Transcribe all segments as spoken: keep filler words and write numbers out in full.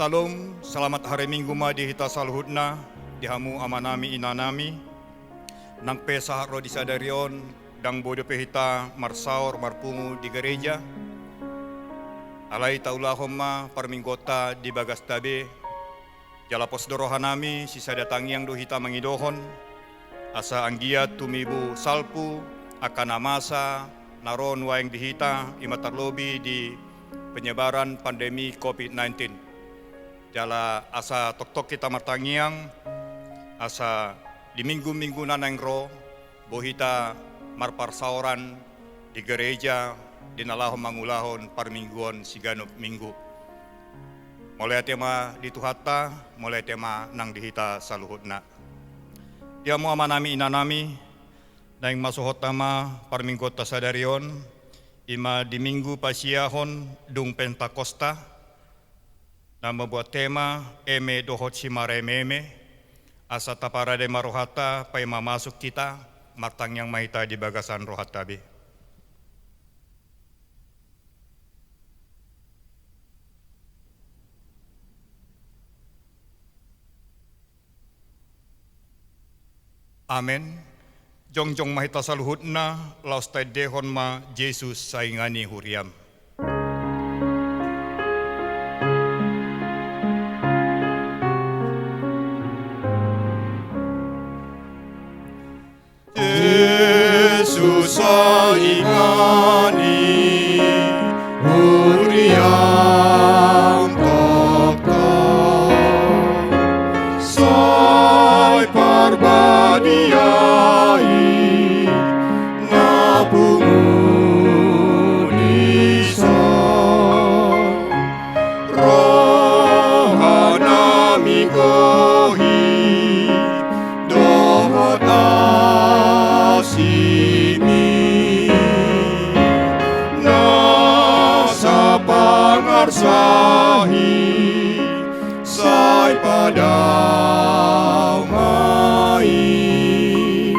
Syalom, selamat hari Minggu ma di hita saluhutna, di hamu amanami inanami. Nang pe sahat ro di sadari on, ndang boi dope hita marsaor marpungu di gareja. Alai taulahon ma parmingguonta di bagasta be. Jala pos do rohanami, sisada tangiang do hita mangidohon, asa anggiat tumibu salpu angka na masa na ro nuaeng di hita, i ma tarlobi di penyebaran pandemi covid nineteen. Jala asa tongtong hita martangiang, asa di minggu-minggu na naeng ro, boi hita marparsaoran di gareja, di na laho mangulahon parmingguon siganup minggu. Mauliate ma di Tuhanta, mauliate ma nang di hita saluhutna. Di hamu amanami inanami, naeng masuhonta ma parmingguonta sadari on, i ma di Minggu Pasiahon dung Pentakosta, na mambuat tema Eme dohot Simareme-eme, asa taparade ma rohanta, paima masuk hita, martangiang ma hita di bagasan rohanta be. Amen. Jongjong ma hita saluhutna, laos taendehon ma Jesus sainga ni huriam. Jesus sainga ni huriam tongtong, sai parbadia i na pungu dison. Rohanami gohi dohot asimi, na sapangarsahi sai padao ma i.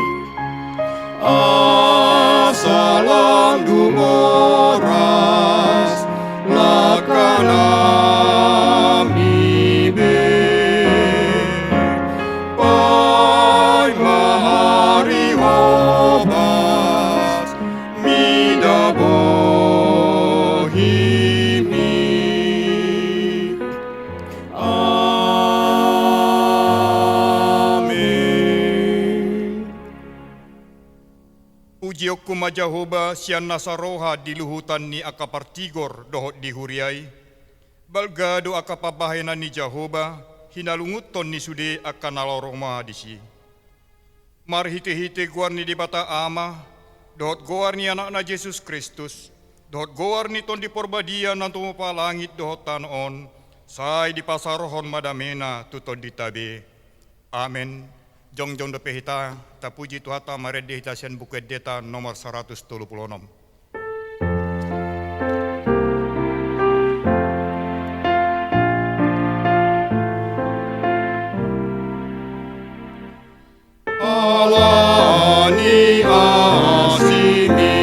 Asa lang dumoras langkanami be, paima ari hobas mida bohimi. Amen. Pujionku ma Jahowa sian nasa roha di luhutan ni angka partigor dohot di huria i. Balga do angka pambahenan ni Jahowa, hinalungunhon ni sude angka na laho ro ma disi. Marhitehite goar ni Debata Ama, dohot goar ni Anakna Jesus Kristus, dohot goar ni Tondi Porbadia na tumompa langit dohot tano on, sai dipasaorhon ma damena tu tondinta be. Amen. Jongjong dope hita, tapuji Tuhanta, marende hita sian Buku Endeta nomor saratus tolu pulu onom. Ala ni asimi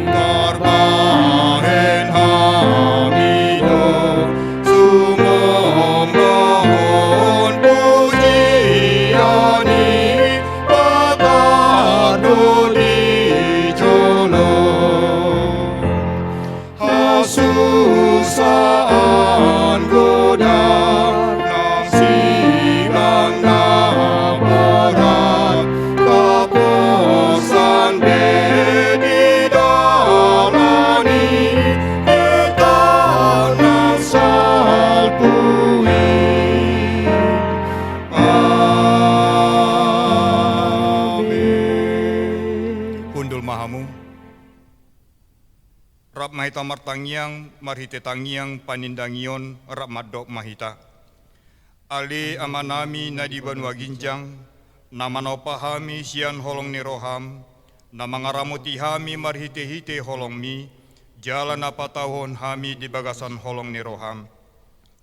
tarbahen hami do sumombahon pujian i patar do di jolo. Hasusaan godang nang silang na borat, kaposan be di dalan i, hita nang salpu i. Amen. Hundul ma hamu. Rap ma hita martangiang, marhite tangiang panindangion, rap mandok ma hita. Ale Amanami na di banua ginjang, na manaompa hami sian holong ni roham, na mangaramoti hami marhitehite holongmi, jala na patauhon hami di bagasan holong ni roham.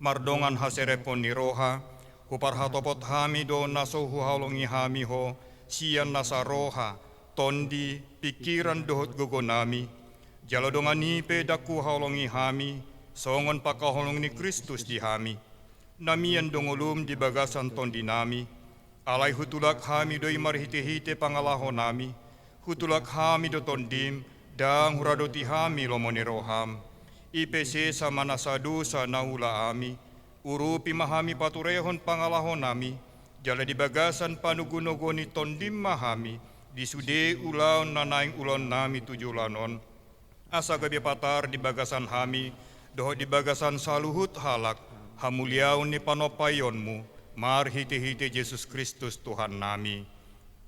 Mardongan haserepon ni roha, huparhatopot hami do na so huhaholongi hami ho, sian nasa roha, tondi, pingkiran dohot gogonami. Jala dongan i pe ndang huhaholongi hami, songon pangkaholongi ni Kristus di hami. Na mian do ngolum di bagasan tondinami, alai hutulak hami do i marhitehite pangalahonami, hutulak hami do tondim, ndang huradoti hami lomo ni roham. I pe sesa ma nasa dosa na huula hami, urupi ma hami paturehon pangalahonami, jala di bagasan panogunoguon ni tondim ma hami, di sude ulaon na naeng ulaonnami tu joloan on. Asa gabe patar di bagasan hami, dohot di bagasan saluhut halak, hamuliaon ni panompaionmu, marhitehite Jesus Kristus Tuhannami.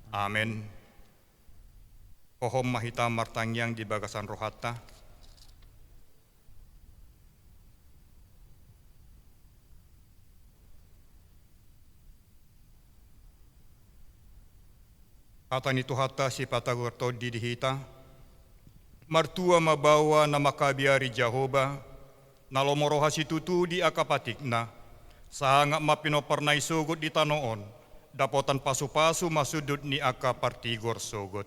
Amen. Hohom ma hita martangiang di bagasan rohanta. Hata ni Tuhanta sipatogor tondi di hita. Martua ma baoa na mangkabiari Jahowa, na lomo roha situtu di angka patikna, sangap ma pinomparna i sogot di tano on, dapotan pasupasu ma sundut ni angka partigor sogot.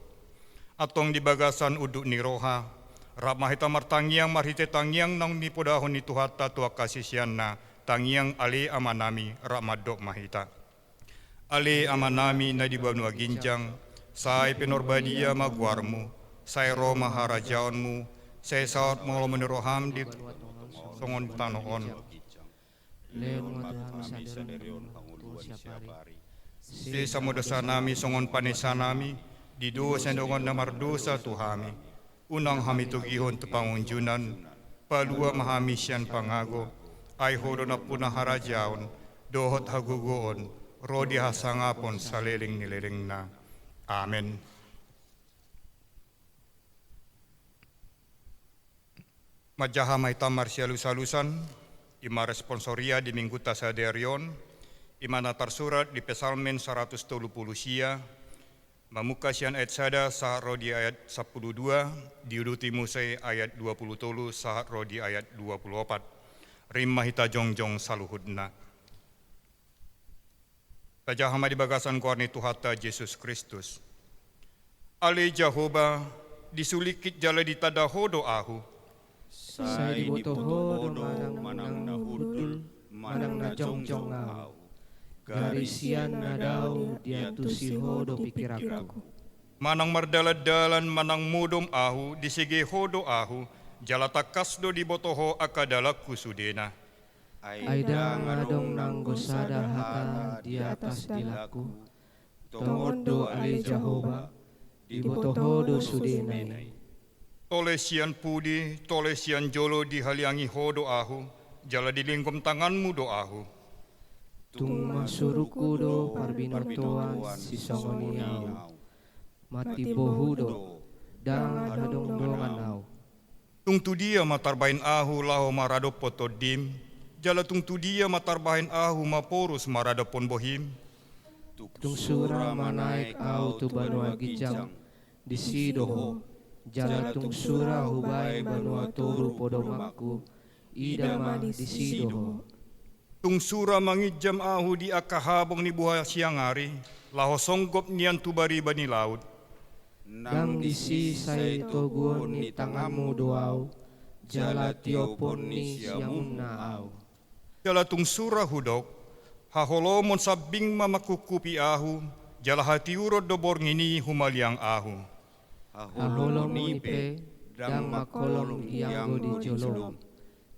Antong di bagasan unduk ni roha, rap ma hita martangiang marhite tangiang naung nipodahon ni Tuhanta tu angka siseanna, tangiang Ale Amanami, rap mandok ma hita. Ale Amanami na di banua ginjang, sai pinorbadia ma goarmu, sai ro ma harajaonmu, sai saut ma lomo ni roham di songon tano on. Lehon ma tu hami sadari on hangoluan siapari. Sesa ma dosanami songon panesanami di dosa ni dongan na mardosa tu hami. Unang hami togihon tu pangunjunan, palua ma hami sian pangago, ai Ho do nampuna harajaon, dohot hagogoon, ro di hasangapon saleleng ni lelengna. Amen. Manjaha ma hita marsialusalusan, i ma responsoria di Minggunta sadari on, i ma na tarsurat di Psalmen saratus tolu pulu sia, mamungka sian ayat sada sahat ro di ayat sampulu dua, diuduti muse ayat dua pulu tolu sahat ro di ayat dua pulu opat. Rim ma hita jongjong saluhutna. Tajaha ma di bagasan goar ni Tuhanta Jesus Kristus. Ale Jahowa, disulingkit jala ditanda Ho do ahu. Sai diboto Ho do manang na hundul, manang na jongjong ahu. Gari sian na dao diantusi Ho do pingkiranku. Manang mardalandalan manang modom ahu, disege Ho do ahu, jala tangkas do diboto Ho angka dalanku sudena. Ai ndang adong nanggo sada hata di atas dilangku. Tongon do ale Jahowa, diboto Ho do sudena i. Tole sian pudi, tole sian jolo dihaliangi Ho do ahu, jala dilinggom tanganmu do ahu. Tung marsurungku do parbinotoan sisongon i ahu. Martimbo Ho do, ndang adong dongan ahu. Tung tu dia ma tarbahen ahu laho maradophon tondim, jala tung tu dia ma tarbahen ahu maporus maradophon bohim? Tung sura manaek ahu tu banua ginjang, disi do Ho, jala tung sura hubaen banua toru podomanku, ida ma disi do Ho. Tung sura manginjam ahu di angka habong ni buha siang ari, laho songgop nian tu bariba ni laut. Nang disi sai toguon ni tanganmu do ahu, jala tiophon ni siamunna ahu. Jala tung sura hudok, haholomon sambing ma mangkungkupi ahu, jala hatiuron do borngin i humaliang ahu. Haholomon i pe, ndang mangholom i anggo di jolom.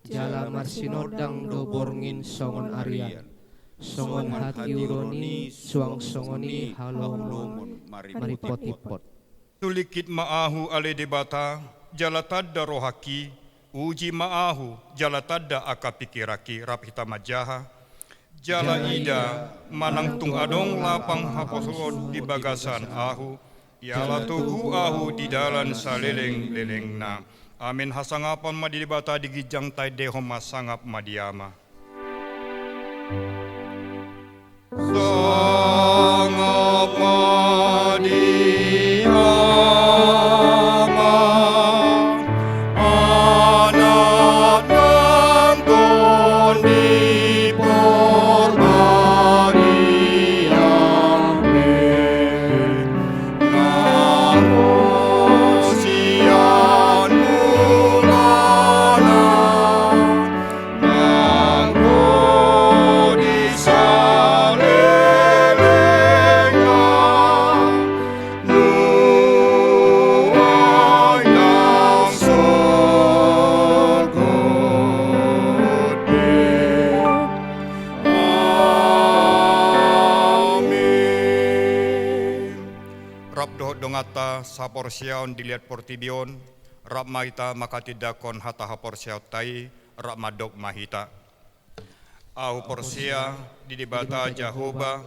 Jala marsinondang do borngin songon arian, songon hatiuron i suang songon i haholomon maripotimpot. Sulingkit ma ahu ale Debata, jala tanda rohangki, uji ma ahu, jala tanda angka pingkiranki, rap hita manjaha. Jala ida, manang tung adong lapang haposoon di bagasan ahu, jala togu ahu di dalan saleleng-lelengna. Amen. Hasangapon ma di Debata di ginjang, taendehon ma sangap ma di Ama. Sangap ma di Ama, Anak nang Tondi Porbadia, nang ro sian mulana, nang ro di saporseaon di liat portibi on, rap ma hita manghatindanghon hata haporseaonta i, rap mandok ma hita. Ahu porsea di Debata Jahowa,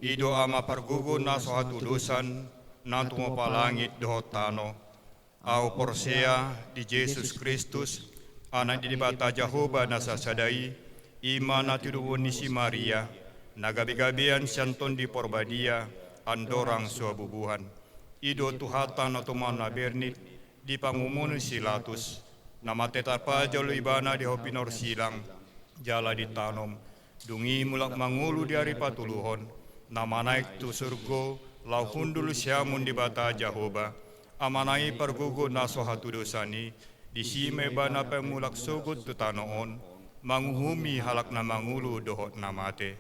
i do Ama pargogo na so hatudosan, na tumompa langit dohot tano. Ahu porsea di Jesus Kristus, Anak ni Debata Jahowa na sasada i, i ma na tinubun ni si Maria, na gabegabean sian Tondi Porbadia, andorang so habubuhan. I do Tuhanta na tumau na bernit, di pangumoon ni si Pilatus, na mate tarpajal do Ibana di hau pinorsilang, jala ditanom. Dung i mulak mangolu di ari patoluhon, na manaek tu surgo, laho hundul siamun Debata Jahowa, Amana i pargogo na so hatudosan i, disi ma Ibana pamulak sogot tu tano on, manguhumi halak na mangolu dohot na mate.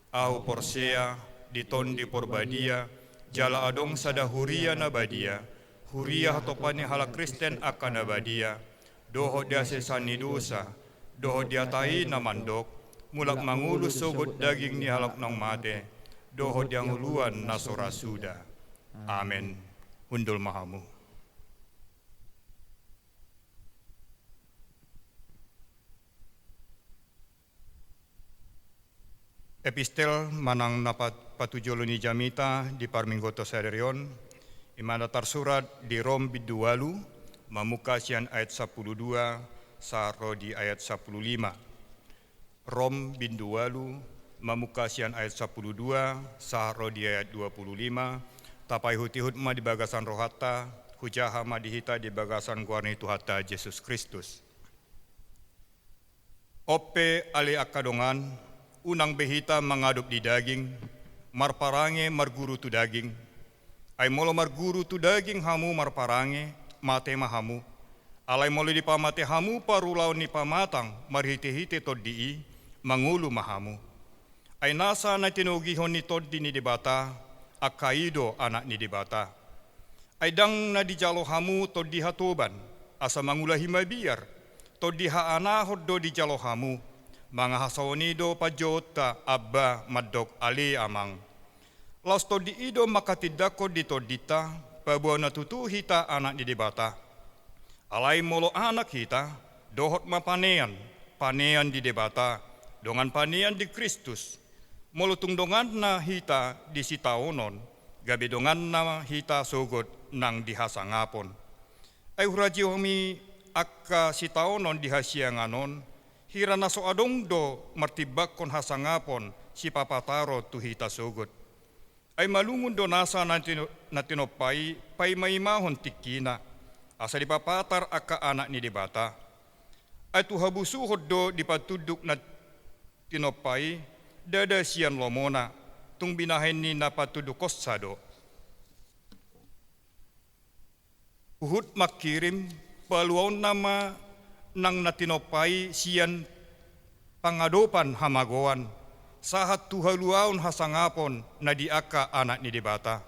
Ahu porsea di Tondi Porbadia, jala adong sada huria na badia, huria hatopan ni halak Kristen angka na badia, dohot di hasesaan ni dosa, dohot di hata i na mandok, mulak mangolu sogot daging ni halak naung mate, dohot di hangoluan na so ra suda. Amen. Hundul ma hamu. Epistel manang na pat-, patujolo ni jamita di parmingguon sadari on, i ma na tarsurat di Rom bindu ualu, mamungka sian ayat sampulu dua sahat ro di ayat sampulu lima. Rom bindu ualu, mamungka sian ayat sampulu dua sahat ro di ayat dua pulu lima. Tapaihutihut ma di bagasan rohanta, hujaha ma di hita di bagasan goar ni Tuhanta Jesus Kristus. On pe ale angka dongan, unang be hita mangadop di daging, marparange marguru tu daging. Ai molo marguru tu daging hamu marparange, mate ma hamu. Alai molo dipamate hamu parulaon ni pamatang marhitehite Tondi i, mangolu ma hamu. Ai nasa na tinogihon ni Tondi ni Debata, angka i do anak ni Debata. Ai ndang na dijalo hamu tondi hatoban, asa mangulahi mabiar, tondi haanahon do dijalo hamu, manang hasahon i do panjouonta Amba mandok ale Amang. Laos tondi i do manghatindanghon di tondinta, paboa na tutu hita anak ni Debata. Alai molo anak hita, dohot ma panean, panean di Debata, dongan panean di Kristus. Molo tung donganna hita di sitaonon, gabe donganna hita sogot nang di hasangapon. Ai hurajihon hami angka sitaonon di hasiangan on, hira na so adong do martimbangkon hasangapon sipapataro tu hita sogot. Ai malungun do nasa na tino-, na tinompa i paimaimahon tingkina, asa dipapatar angka anak ni Debata. Ai tu habusuhon do dipatunduk na tinompa i, ndada sian lomona, tung binahen ni na patundukonsa do. Huhut mangkirim, paluaonna ma nang na tinompa i sian pangadopan hamagoan, sahat tu haluaon hasangapon na di angka anak ni Debata.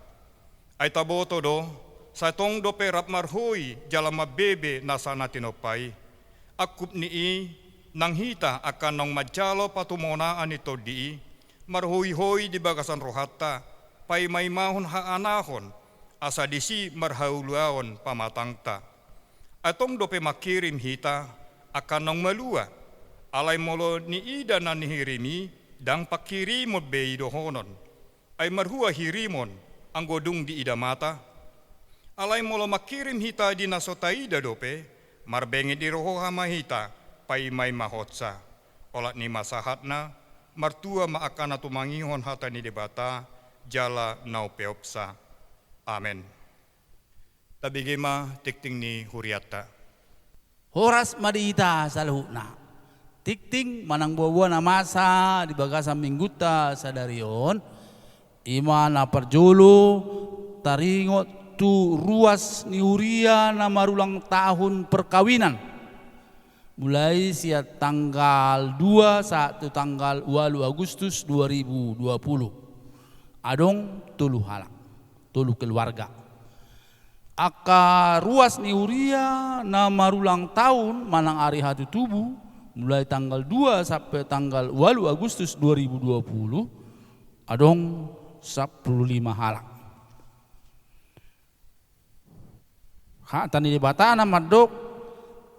Ai taboto do, sai tong dope rap marhoi jala mambebe nasa na tinompa i. Angkup ni i, nang hita angka naung manjalo patumonaan ni tondi i, marhoihoi di bagasan rohanta, paimaimahon haanahon, asa disi marhaluaon pamatangta. Ai tong dope mangkirim hita, angka naung malua, alai molo niida na nihirim i, ndang pangkirimon be i dohonon. Ai marhua hirimon, anggo dung diida mata? Alai molo mangkirim hita di na so taida dope, marbenget ni roha ma hita, paimaimahonsa. Olat ni ma sahatna, martua ma angka na tumangihon hata ni Debata, jala na umpeopsa. Amen. Tabege ma tingting ni hurianta. Horas ma di hita saluhutna. Tingting manang boaboa na masa di bagasan minggunta sadari on, i ma na parjolo taringot tu ruas ni huria na marulang tahun perkawinan. Mulai sian tanggal dua sahat tu tanggal ualu Agustus dua ribu dua puluh. Adong tolu halak, tolu keluarga. Angka ruas ni huria na marulang tahun manang ari hatutubu, mulai tanggal dua sampe tanggal ualu Agustus dua ribu dua puluh, adong sampulu lima halak. Hata ni Debata na mandok,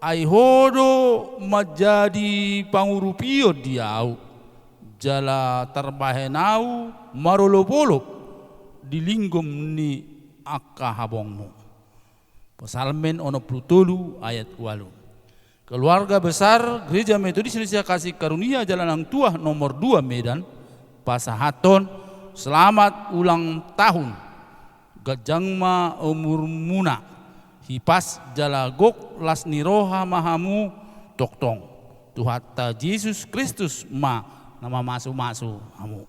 ai Ho do manjadi pangurupion di ahu, jala tarbahen ahu marolopolop di linggom ni angka habongmu. Psalmen onom pulu tolu ayat ualu. Keluarga besar Gereja Metodis Indonesia Kasih Karunia Jalan Hang Tuah nomor dua Medan, pasahathon selamat ulang tahun. Ganjang ma umurmuna, hipas jala gok las ni roha ma hamu tongtong. Tuhanta Jesus Kristus ma na mamasumasu hamu.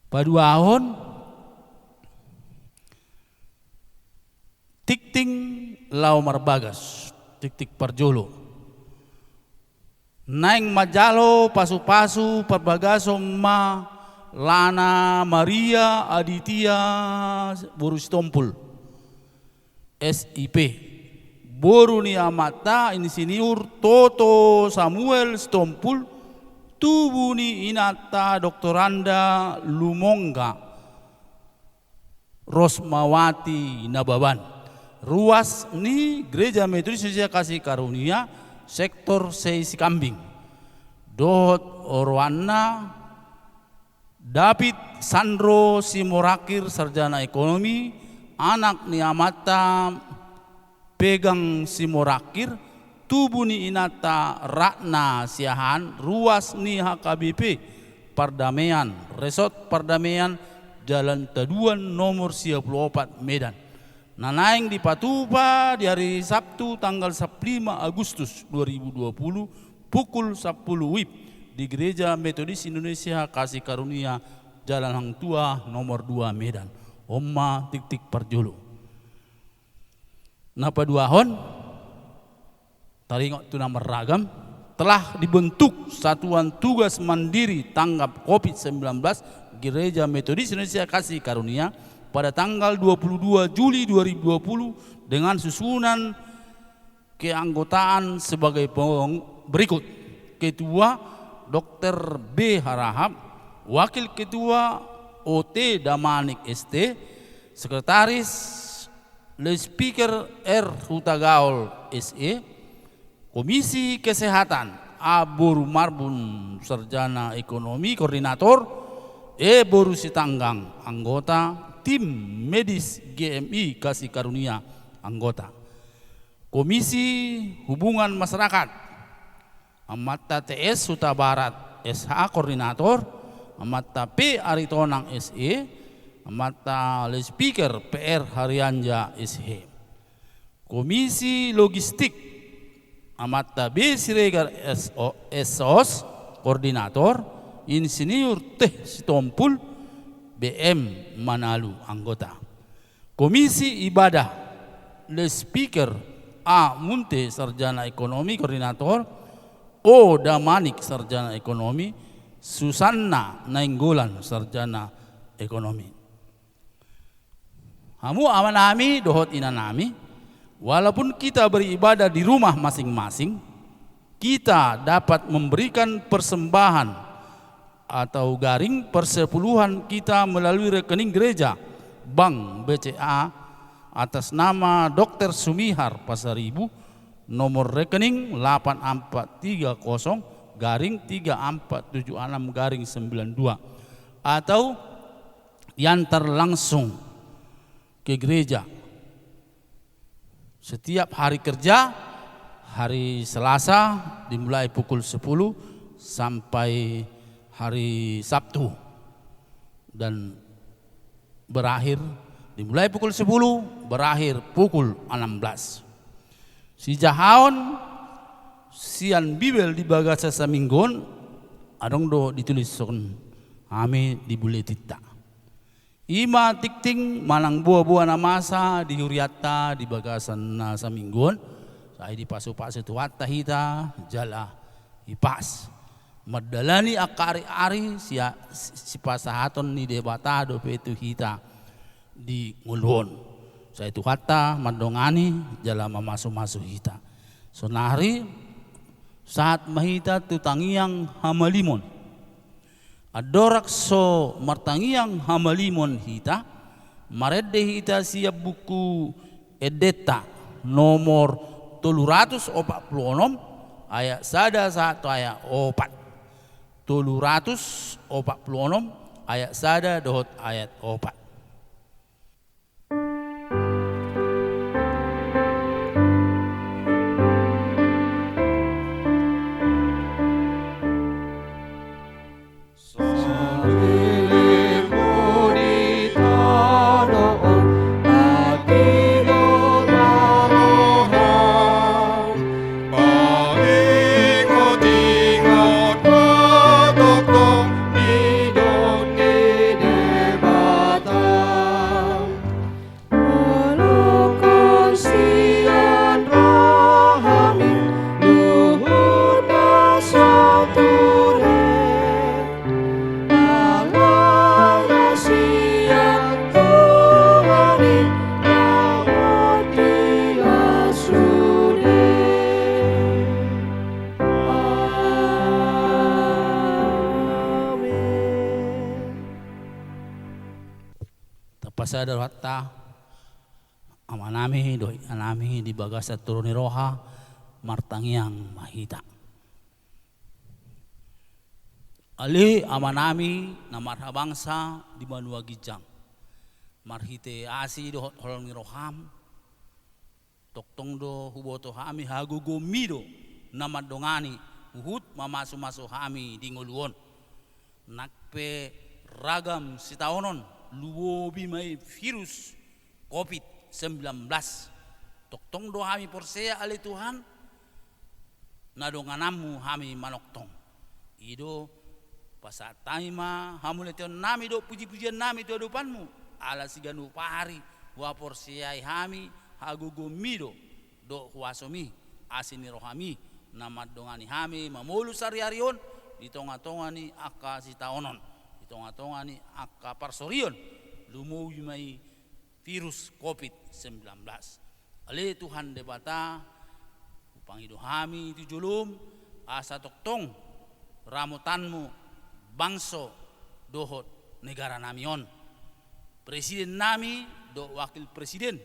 Paduahon, tingting laho marbagas, tingting parjolo. Naeng manjalo pasupasu parbagason ma Lana Maria Aditya boru Sitompul, S I P. Boru ni amanta Insinyur Toto Samuel Sitompul, tubu ni inanta Doktoranda Lumongga Rosmawati Nababan, ruas ni Gereja Metodis Indonesia Kasih Karunia, sektor Sei Sikambing. Dohot oroanna David Sandro Simorakir, sarjana ekonomi, anak ni amanta Pegang Simorakir, tubu ni inanta Ratna Siahaan, ruas ni H K B P Pardamean, Resort Pardamean, Jalan Taduan nomor sia pulu opat, Medan. Na naeng dipatupa di hari Sabtu tanggal sampulu lima Agustus dua ribu dua puluh, pukul sampulu wib di Gereja Metodis Indonesia Kasih Karunia, Jalan Hang Tuah nomor dua, Medan. On ma tingting parjolo. Na paduahon, taringot tu na marragam, telah dibentuk Satuan Tugas Mandiri Tanggap covid sembilan belas Gereja Metodis Indonesia Kasih Karunia pada tanggal dua puluh dua Juli dua ribu dua puluh dengan susunan keanggotaan sebagai peng-, berikut. Ketua, Dokter B Harahap, Wakil Ketua, O T Damanik S T, Sekretaris, Loudspeaker R Hutagaol S E, Komisi Kesehatan, A Boru Marbun, sarjana ekonomi, koordinator, E Boru Sitanggang, anggota, tim medis G M I Kasih Karunia, anggota. Komisi Hubungan Masyarakat, amanta T S Hutabarat S H, koordinator, amanta P Aritonang S E, amanta loudspeaker P R Harianja S H. Komisi Logistik, amanta B Siregar S O, S O S, koordinator, Insinyur T Sitompul, B M Manalu, anggota. Komisi Ibadah, loudspeaker A Munte, sarjana ekonomi, koordinator, O Damanik, sarjana ekonomi, Susanna Nainggolan, sarjana ekonomi. Hamu amanami dohot inanami, walaupun kita beribadah di rumah masing-masing, kita dapat memberikan persembahan atau garing persepuluhan kita melalui rekening gereja, Bank B C A, atas nama Dokter Sumihar Pasaribu, nomor rekening delapan empat tiga kosong garing tiga empat tujuh enam garing sembilan dua, atau diantar langsung ke gereja. Setiap hari kerja, hari Selasa dimulai pukul sepuluh sampai hari Sabtu, dan berakhir, dimulai pukul sepuluh, berakhir pukul enam belas. Sijahaon sian Bibel di bagasan saminggu on, adong do ditulishon hami di buletinta. I ma tingting manang boaboa na masa di hurianta di bagasan na saminggu on, sai dipasupasu Tuhanta hita jala hipas mandalani angka ariari sia-, si-, sipasahaton ni Debata dope tu hita di ngolu on. Sai Tuhanta mandongani jala mamasumasu hita. Sonari sahat ma hita tu tangiang hamalimon. Andorang so martangiang hamalimon hita, Marende hita sian buku Endenta nomor tolu ratus opat pulu onom, ayat sada sahat tu ayat opat. Tolu ratus opat pulu onom, ayat sada dohot ayat opat. Molo sian rohami luhut na so ture, alana sian Tuhan i na mardila sude. Amen. Tapasada rohanta, amanami dohot inanami di bagasan toru ni roha, martangiang ma hita. Ale amanami na marhabangsa di banua ginjang, marhite asi dohot holong ni roham, tongtong do huboto hami hagogoonmi do na mandongani huhut mamasumasu hami di ngolu on. Nang pe ragam sitaonon, lumobi ma i virus covid sembilan belas. Tongtong do hami porsea ale Tuhan, na dongananmu hami manongtong. I do pasahat hami ma hamauliateonnami dohot pujipujiannami tu adopanmu, ala siganup ari huhaporseai hami hagogoonmi do dohot huasomi, asi ni rohami na mandongani hami mamolus ariari on di tongatonga ni angka sitaonon, di tongatonga ni angka parsorion, lumobi ma i virus covid sembilan belas. Ale Tuhan Debata, hupangido hami tu jolom, asa tongtong ramotanmu bangso dohot negaranami on. Presidennami dohot wakil presiden,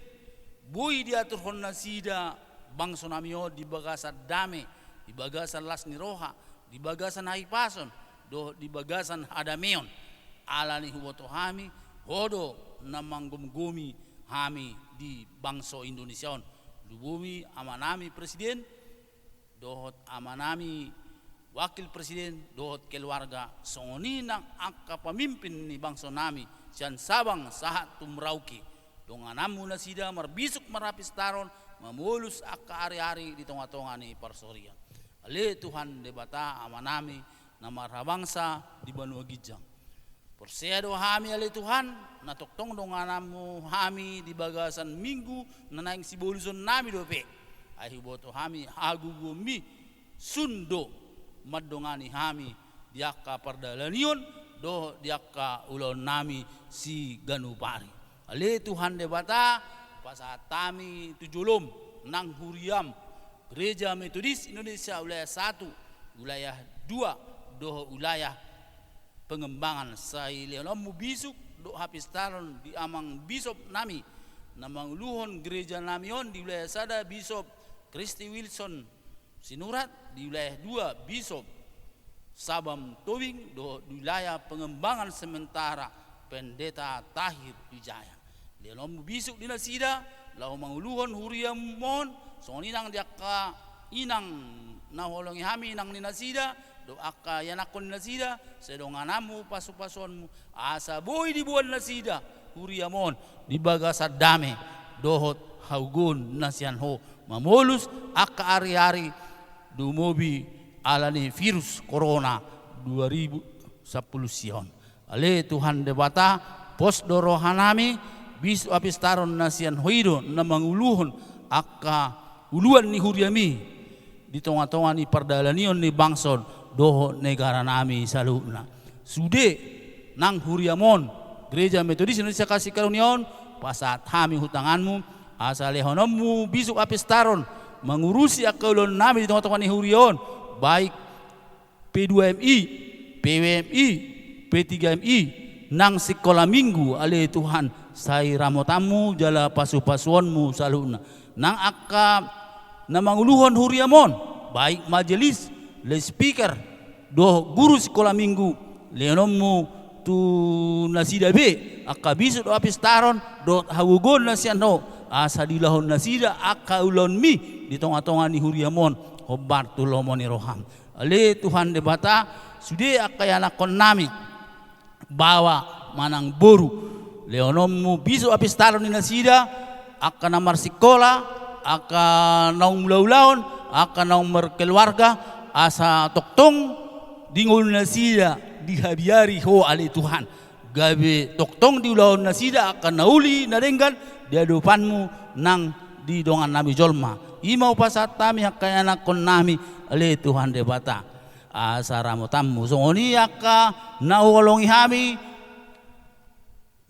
boi diaturhon nasida bangsonami on di bagasan dame, di bagasan las ni roha, di bagasan hahipason, dohot di bagasan hadameon. Ala ni huboto hami, ho do na manggomgomi hami di bangso Indonesia on. Lumobi amanami presiden, dohot amanami wakil presiden, dohot keluarga, songon i nang angka pamimpin ni bangsonami, sian Sabang sahat tu Merauke. Dongananmu nasida marbisuk marhapistaron, mamolus angka ariari di tongatonga ni parsorion. Ale Tuhan Debata amanami na marhabangsa di banua ginjang. Porsea do hami ale Tuhan, na tongtong dongananmu hami di bagasan minggu na naeng sibolusonnami dope. Ai huboto hami hagogoonmi sun do mandongani hami di angka pardalanion dohot di angka ulaonnami siganup ari. Ale Tuhan Debata, pasahat hami tu jolom nang huriam, Gereja Metodis Indonesia wilayah satu, wilayah dua, dohot wilayah Pengembangan, sai lehononmu bisuk dohot hapistaron di amang bisopnami na manguluhon gerejanami on, di wilayah sada Bisop Christy Wilson Sinurat, di wilayah dua Bisop Sabam Tobing, dohot di wilayah Pengembangan sementara Pendeta Tahir Wijaya. Lehononmu bisuk di nasida laho manguluhon huriam on, songon i nang di angka inang na huoloi hami, inang ni nasida dohot angka ianakhon ni nasida, sai dongananmu pasupasuonmu, asa boi diboan nasida huriam on di bagasan dame dohot hagogoon na sian ho, mamolus angka ariari lumobi ala ni virus korona dua ribu sampulu sia on. Ale Tuhan Debata, pos do rohanami, bisuk hapistaron na sian ho i do na manguluhon angka uluan ni huriami di tongatonga ni pardalanion ni bangso dohot negaranami saluhutna. Sude nang huriam on, Gereja Metodis Indonesia Kasih Karunia on, pasahat hami hu tanganmu, asa lehononmu bisuk hapistaron mangurusi angka ulaonnami di tongatonga ni huria on, baik P dua M I, P W M I, P tiga M I, nang sikola minggu, ale Tuhan, Sai ramotanmu jala pasupasuonmu saluhutna. Nang angka na manguluhon huriam on, baik majelis, loudspeaker, dohot guru sikola minggu, lehononmu tu nasida be angka bisuk dohot pistaron dohot hagogoon na sian ho, asa diulahon nasida angka ulaonmi di tongatonga ni huriam on, hombar tu lomo ni roham. Ale Tuhan Debata, sude angka ianakkonnami, baoa manang boru, lehononmu bisuk dohot pistaron ni nasida, angka na marsikola, angka naung mulaulaon, angka naung markeluarga, asa tongtong di ngolu nasida dihabiari ho ale Tuhan. Gabe tongtong diulahon nasida angka na uli na denggan di adopanmu nang di dongannami jolma. I ma hupasahat hami angka ianakkonnami ale Tuhan Debata. Asa ramotanmu. Songon i angka na huolongi hami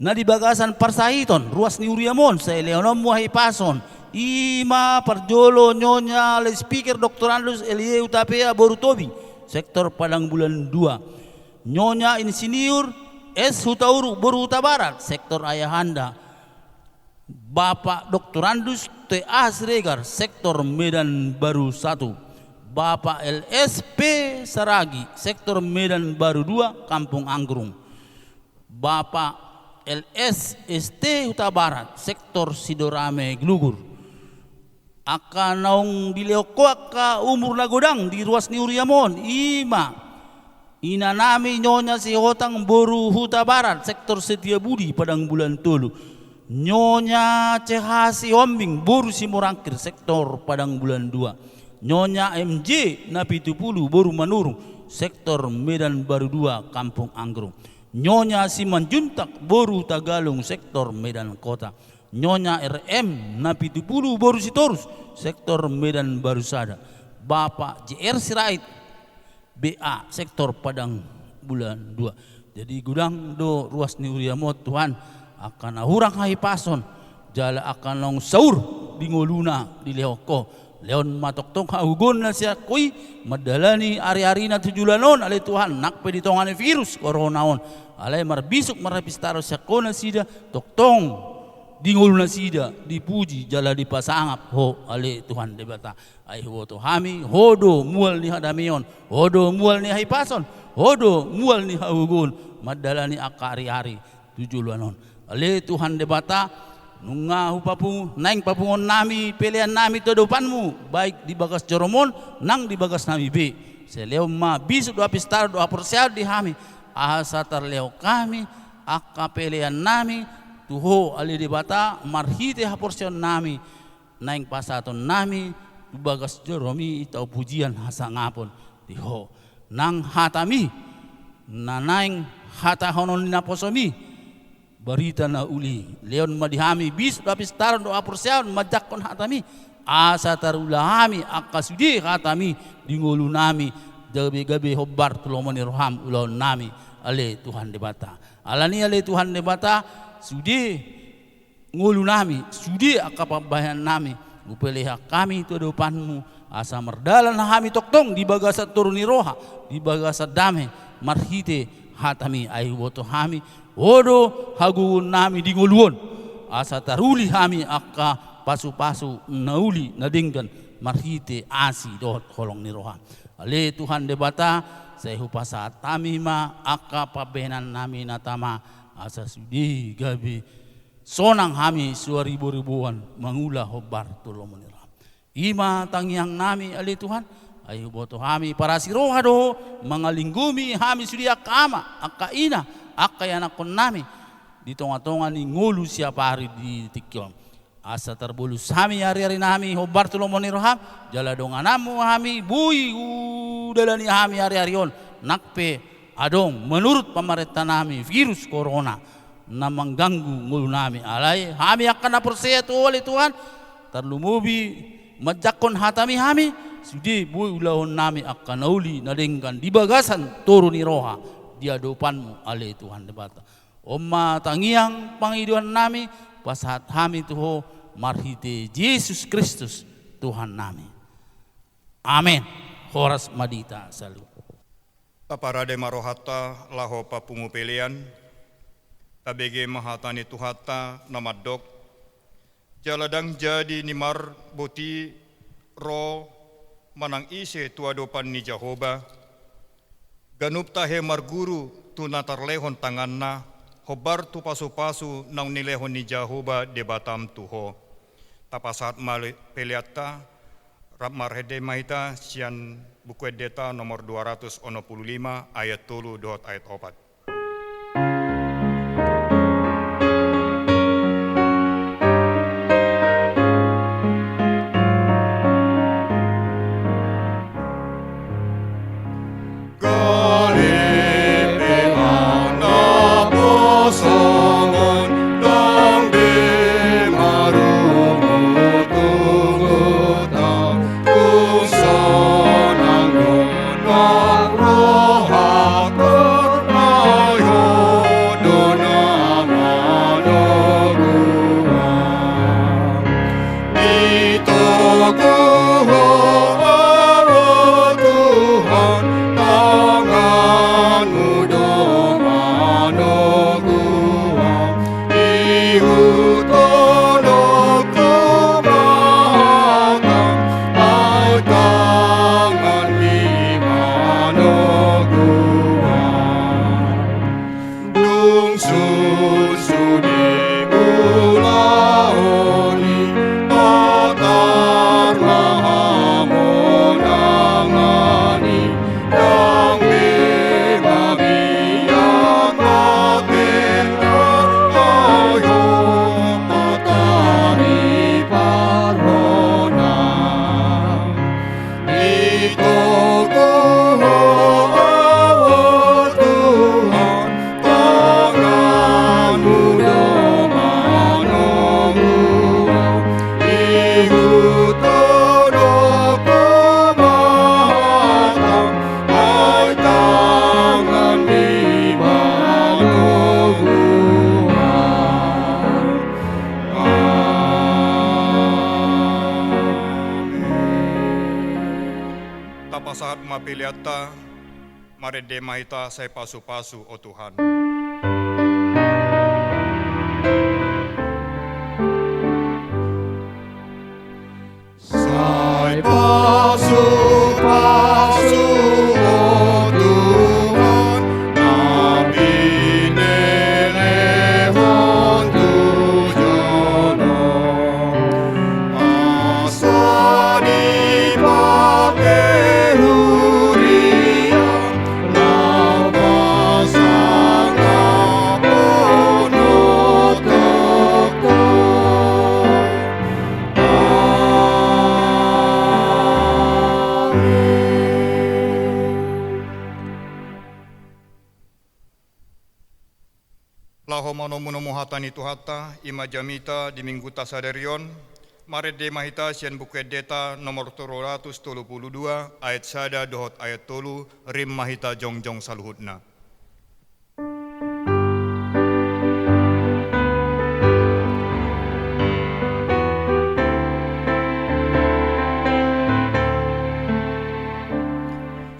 na di bagasan parsahiton ruas ni huriam on, sai lehononmu hahipason. I ma parjolo Nyonya loudspeaker doktorandus L Y Hutapea boru Tobing, sektor Padang Bulan dua. Nyonya Insinyur S Hutauruk boru Hutabarat, sektor Ayahanda. Bapak Doktorandus T A Siregar, sektor Medan Baru satu. Bapak L S P Saragi, sektor Medan Baru dua, Kampung Angkrung. Bapak L S S T Hutabarat, sektor Sidorame Glugur. Angka naung dilehon ho angka umur na godang di ruas ni huriam on, i ma inanami Nyonya Sihotang boru Hutabarat, sektor Setiabudi, Padang Bulan tolu. Nyonya C H Sihombing boru Simorangkir, sektor Padang Bulan dua. Nyonya M J Napitupulu boru Manurung, sektor Medan Baru dua, Kampung Angkrung. Nyonya Simanjuntak boru Tagalung, sektor Medan Kota. Nyonya R M Napitupulu boru Sitorus, sektor Medan Baru sada. Bapak J R Sirait, B A, sektor Padang Bulan dua. Jadi godang do ruas ni huriam on Tuhan, angka na hurang hahipason, jala angka naung saur di ngoluna dilehon ho. Lehon ma tongtong hagogoon na sian ho i, mandalani ariarina tu joloan on ale Tuhan, nang pe di tonga ni virus corona on. Alai marbisuk marhapistaron sian ho nasida, tongtong di ngolu nasida dipuji jala dipasangap ho ale Tuhan Debata. Ai huboto hami, ho do mual ni hadameon, ho do mual ni hahipason, ho do mual ni hagogoon mandalani angka ariari tu joloan on. Ale Tuhan Debata, nunga hupapungu, naeng papunguonnami peleannami tu adopanmu, baik di bagas joroM on nang di bagasnami be. Sai lehon ma bisuk dohot pistaron dohot haporseaon di hami, asa tarlehon hami angka peleannami tu Ho ale Debata marhite haporseaonnami, naeng pasahatonnami tu bagas joroMi tau pujian hasangapon di Ho. Nang hataMi na naeng hatahonon ni naposoMi, barita na uli, lehon ma di hami bisuk dohot pistaron dohot haporseaon manjangkon hataMi, asa tarula hami angka sude hataMi di ngolunami, gabe-gabe hombar tu lomo ni rohaM ulaonnami, ale Tuhan Debata. Alani i ale Tuhan Debata, sude ngolunami, sude angka pambahenannami, hupelehon hami tu adopanMu, asa mardalan hami tongtong di bagasan toru ni roha, di bagasan dame, marhite hataMi. Ai huboto hami, Ho do hagogoonnami di ngolu on, asa taruli hami angka pasupasu na uli na denggan marhite asi dohot holong ni rohaM. Ale Tuhan Debata, sai hupasahat hami ma angka pambahenannami na tama, asa sude gabe sonang hami suaribo-riboan mangula hombar tu lomo ni rohaM. I ma tangiangnami ale Tuhan, ai huboto hami parasi roha do mangalinggomi hami sude angka ama, angka ina, angka ianakkonnami di tonga-tonga ni ngolu siapari di tingki on. Asa tarbolus hami ariarinami hombar tu lomo ni rohaM, jala dongananMu hami, boi hudalani hami ariari on, nang pe adong manurut pamarentanami virus corona na mangganggu ngolunami. Alai hami angka na porsea tu Ho ale Tuhan, tarlumobi manjangkon hataMi hami, sude boi ulahonnami angka na uli na denggan di bagasan toru ni roha di adopanMu ale Tuhan Debata. On ma tangiang pangidoannami, pasahat hami tu Ho marhite Jesus Kristus Tuhannami. Amen. Horas ma di hita saluhut. Taparade ma rohanta laho papungu pelean. Tabege ma hata ni Tuhanta na mandok: Jala ndang jadi ni marboti ro manang ise tu adopan ni Jahowa, ganup tahe marguru tu na tarlehon tanganna, hombar tu pasupasu naung nilehon ni Jahowa Debatam tu ho. Tapasahat ma peleanta, rap marende ma hita sian Buku Endeta nomor dua ratus onom pulu lima, ayat tolu dohot ayat opat. Kalepean na posongon, ndang be marungutungut au. Tung sonang do nang rohangku, ai Ho do na manogu au. Ditogu Ho, o Tuhan, tanganMu do manogu au. Ihuthon ho tu mahakam, ai tanganMi manogu au. Dung sun sude ulaon i, patar ma hamonangan i, ndang be mabiar ma tenda, ai Ho patar i parhonang. Ditogu Ho, o Tuhan, tanganMu do manogu au. Ihuthon ho tu mahakam, ai tanganMi manogu au. Amen. Tapasahat ma peleanta, marende ma hita sai pasupasu, o Tuhan. Sai pasupasu, o Tuhan, na pinelehon tu jolo, asa dipake huria, na pasangapon ho tongtong. Amen. Laho manomunomu hata ni Tuhanta, i ma jamita di Mingguta sadari on, marende ma hita sian Buku Endeta nomor tolu ratus tolu pulu dua, ayat sada dohot ayat tolu, rap ma hita jongjong saluhutna.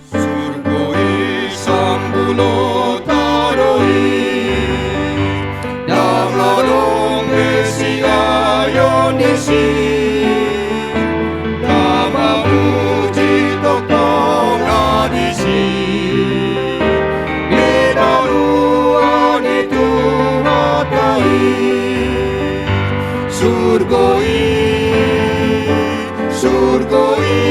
Surgo i sambulo tano i, ndang adong be siayon disi. Na mamuji tongtong na disi, di banua ni Tuhanta i. Surgo i, surgo i,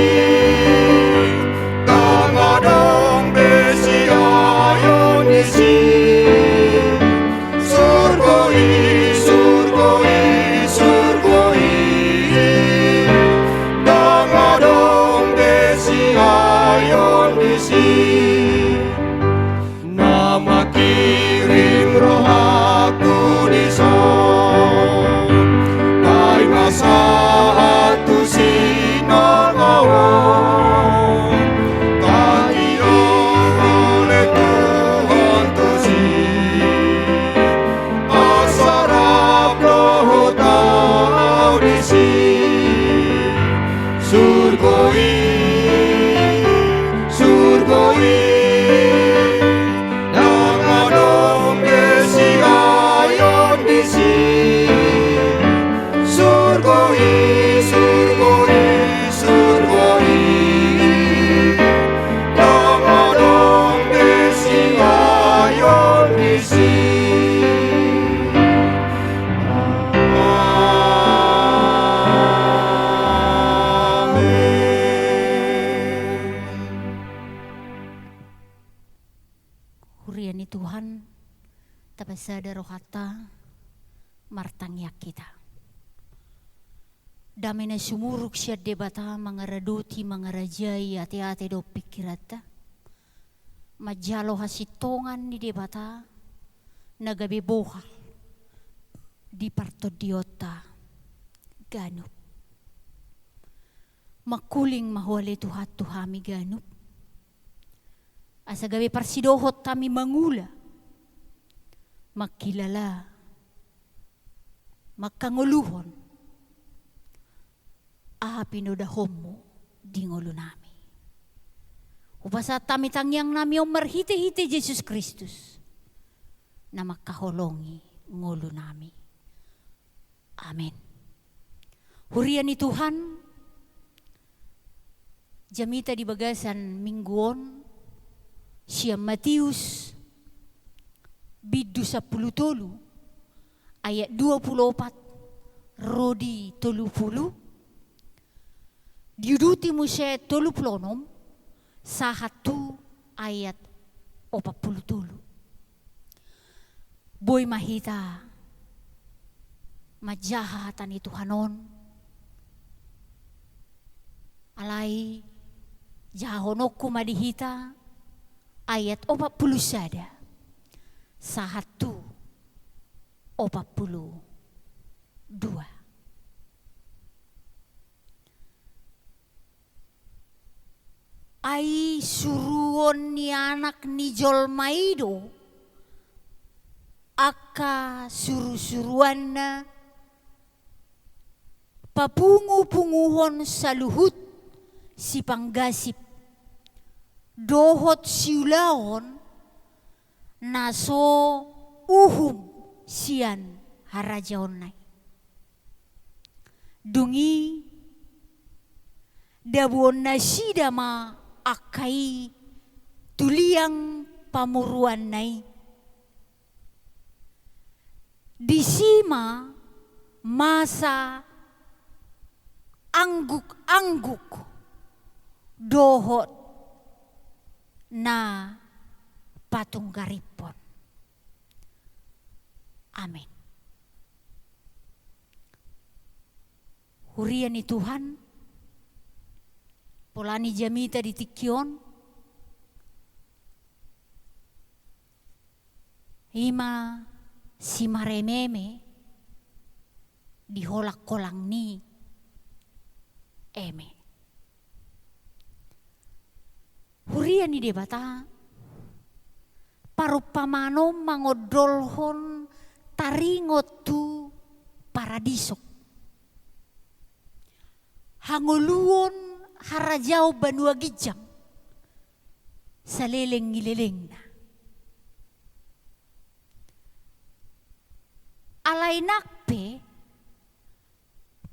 ndang adong be siayon disi. Surgo i, surgo i, surgo i, ndang adong be siayon disi. Na mangkirim rohangku dison, ai ma sahat tusi na laho. Tangihon ale Tuhan tusi, asa rap dohot ahu disi. Surgo i, surgo i, ndang adong be siayon Huria ni Tuhan, tapasada rohanta, martangiang hita. Dame na sumurung sian Debata mangaradoti, mangarajai ateate dohot pingkiranta, manjalo hasintongan ni Debata na gabe bohal di partondionta ganup. Mangkuling ma Ho ale Tuhan tu hami ganup, asa gabe parsidohot hami mangula, mangkilala, mangkangoluhon aha pinodahonmu di ngolunami. Hupasahat hami tangiangnami on marhitehite Jesus Kristus, na mangkaholongi ngolunami. Amen. Huria ni Tuhan, jamita di bagasan minggu on, sian Matius, bindu sampulu tolu, ayat dua pulu opat ro di tolu pulu, diuduti muse tolu pulu onom, sahat tu ayat opat pulu tolu. Boi ma hita manjaha hata ni Tuhan on. Alai jahahononku ma di hita ayat opat pulu sada sahat tu opat pulu dua. Ai suruon ni Anak ni jolma i do angka surusuruanna papungupunguhon saluhut sipanggasip dohot siulaon na so uhum sian harajaonna i. Dung i dabuon nasida ma angka i tu liang pamoruanna i. Disi ma masa angguk-angguk dohot na patunggariphon. Amen. Huria ni Tuhan, pola ni jamita di tingki on, i ma simarememe di holangholang ni eme. Huria ni Debata, parumpamaan on mangondolhon taringot tu paradiso, hangoluon harajaon banua ginjang saleleng ni lelengna. Alai nang pe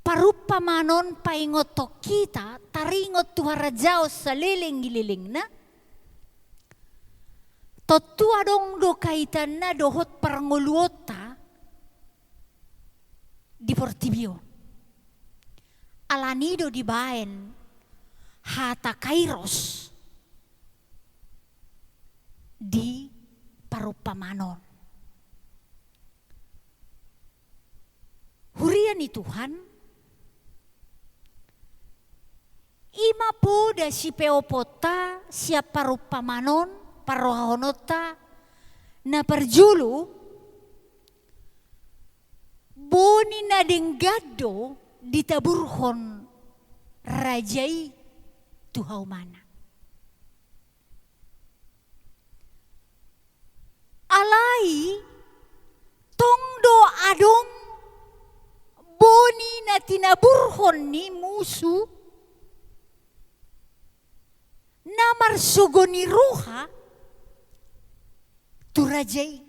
parumpamaan on paingothon hita taringot tu harajaon saleleng ni lelengna, tontu adong do kaitanna dohot parngoluonta di portibi on. Alani do dibaen hata kairos di parumpamaan on. Huria ni Tuhan, i ma poda sipeoponta sian parumpamaan on, parrohahononta na parjolo, boni na denggan do ditaburhon raja i tu haumana. Alai tong do adong boni na tinaburhon ni musu na marsogo ni roha tu raja i.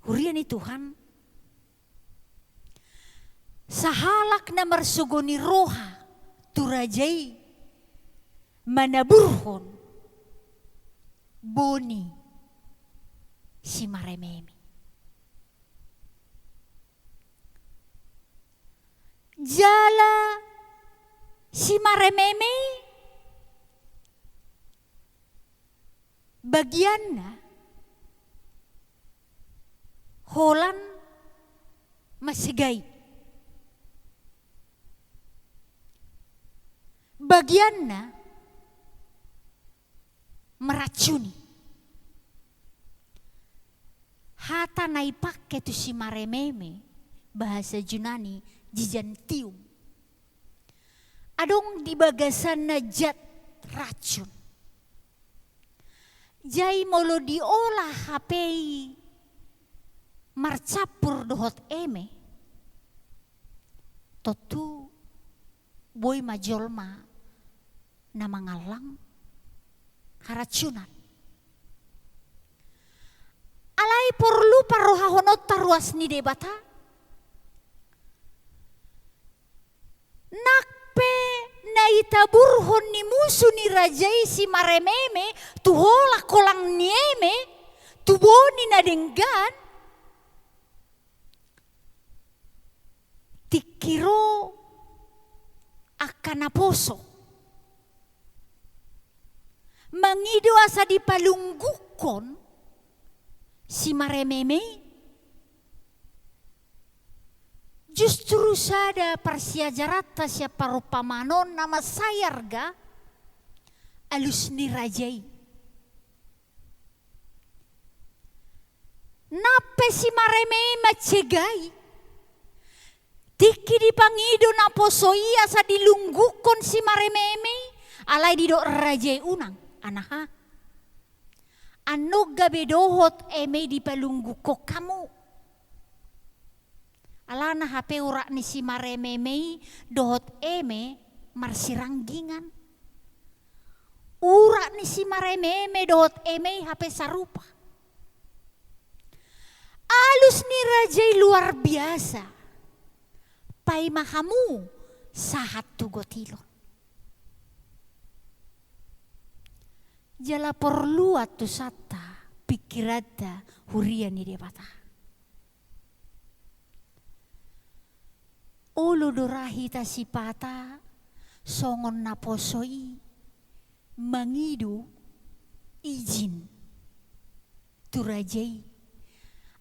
Huria ni Tuhan, sahalak na marsogo ni roha tu raja i manaburhon boni simarememe. Jala si marememe bagianna holan masegai. Bagianna meracuni. Hata na ipake tu si marememe, bahasa Junani, Gigantium. Adong di bagasanna zat racun. Jala molo diolah hape i marcampur dohot eme, tontu boi ma jolma na mangallang haracunan. Alai porlu parrohahononta ruas ni Debata. Nang pe na itaburhon ni musu ni raja i si marememe tu holang-holang ni eme, tu boni na denggan, tingki ro angka naposo mangido asa dipalunggukkon si marememe i. Justru sada parsiajaranta sian parumpamaan on na mansai arga, alus ni raja i. Nang pe si marememe mansegai, tingki dipangido naposo i asa dilunggukkon si marememe i, alai didok raja i, unang, anaha. Annon gabe dohot eme i dipalunggukkon hamu. Alana hape urat ni si marememe i dohot eme marsiranggingan. Urat ni si marememe dohot eme i hape sarupa. Alus ni raja i luar biasa. Paima hamu sahat tu gotilon. Jala porlu antusanta, pingkiranta, huria ni Debata. Olo do ra hita sipata songon naposo i mangido izin tu raja i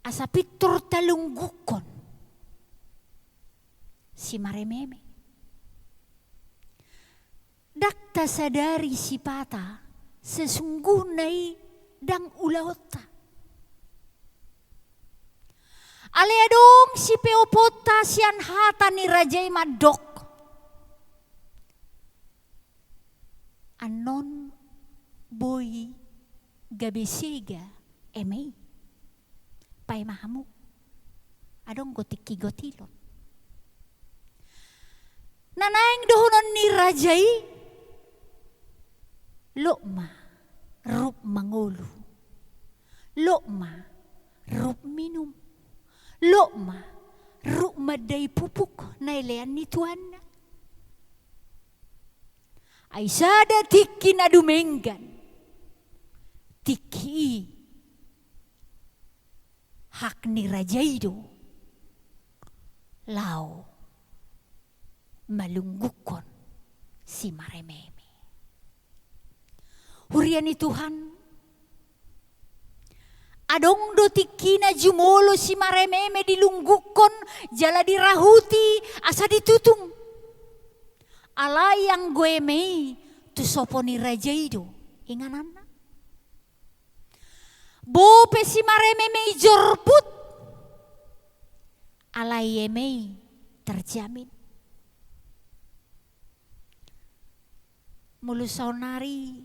asa pintor talunggukkon si marememe. Ndang tasadari sipata sesungguhna i ndang ulaonta. Alai adong sipeoponta sian hata ni raja i mandok, annon boi gabe sega eme i. Paima hamu. Adong do tingki gotilon. Na naeng dohonon ni raja i, lok ma rup mangolu. Lok ma rup minum. Lok ma rup mandai pupuk na ilean ni tuanna. Ai sada tingki na dumenggan, tingki i hak ni raja i do laho malunggukkon si marememe. Huria ni Tuhan, adong do tingkina jumolo si marememe dilunggukkon jala dirahuti asa ditutung. Alai anggo eme i tu sopo ni raja i do ingananna. Boi pe si marememe i jorbut, alai eme i terjamin. Molo saonari,